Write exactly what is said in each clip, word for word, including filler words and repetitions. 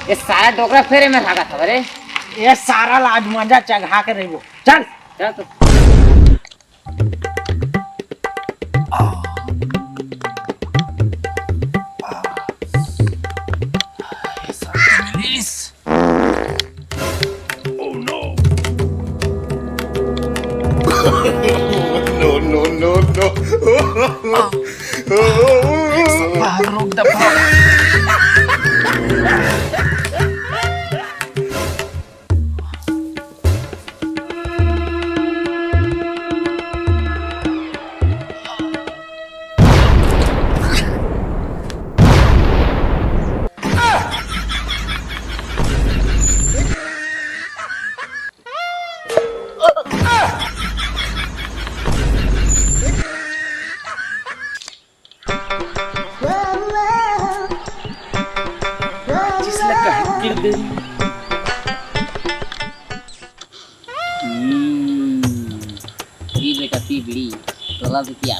ये सारा डोकरा फेरे में भागा था रे। ये सारा ला आज मजा चघा के रहिबो। चल। चल तो। No, no, no, no. भाग, रोक दे, भाग। जिसने कहा गिर दे। हम्म, पी बेटा, पी बीड़ी, तोला भी पिया।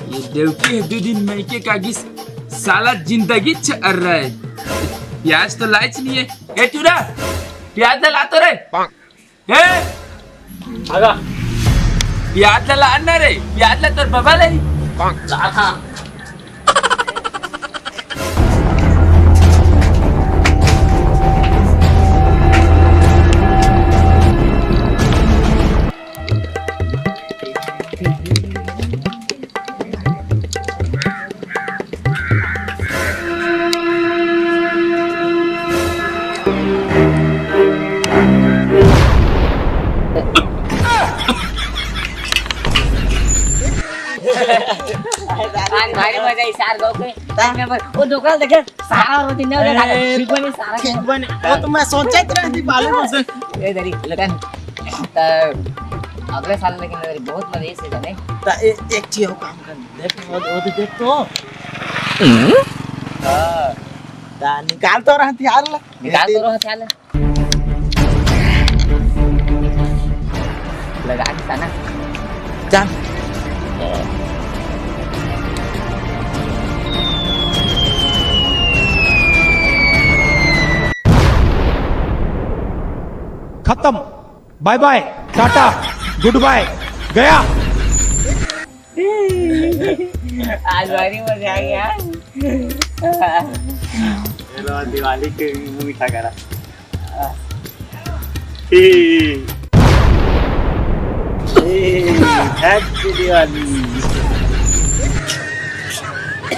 ये देवकी हे, दू दिन मइके कागिस, साला जिंदगी छ अर्रा हे। प्याज तो लाइच नहीं है। ए टूरा, प्याज ला तो रे। ए, आगा। प्याज ला, ला अन्ना रे, प्याज ला तोर बाबा ले। ला था। आज भारी मजा आई सार गाँव के। हाँ। वो दुकान देखे, सारा और दिन हो गया, अरे, ठीक बने सारा। ठीक बने। वो तो मैं सोचत रहती बालू में से। ए दरी, लेकिन त अगले साल लेकिन दरी बहुत मजा आई से जाने। त ए-, एक चीज हो काम कर, देख, वो, वो तो देख तो। हाँ। त निकाल तो रहा हथियार ला। निकाल तो रहा हथियार ला। लगा के साना। चल। खत्म। बाय बाय, टाटा, गुड बाय, गया। आज भारी मजा आ गया। ये लो, दिवाली के मुंह मीठा करा। Happy Diwali।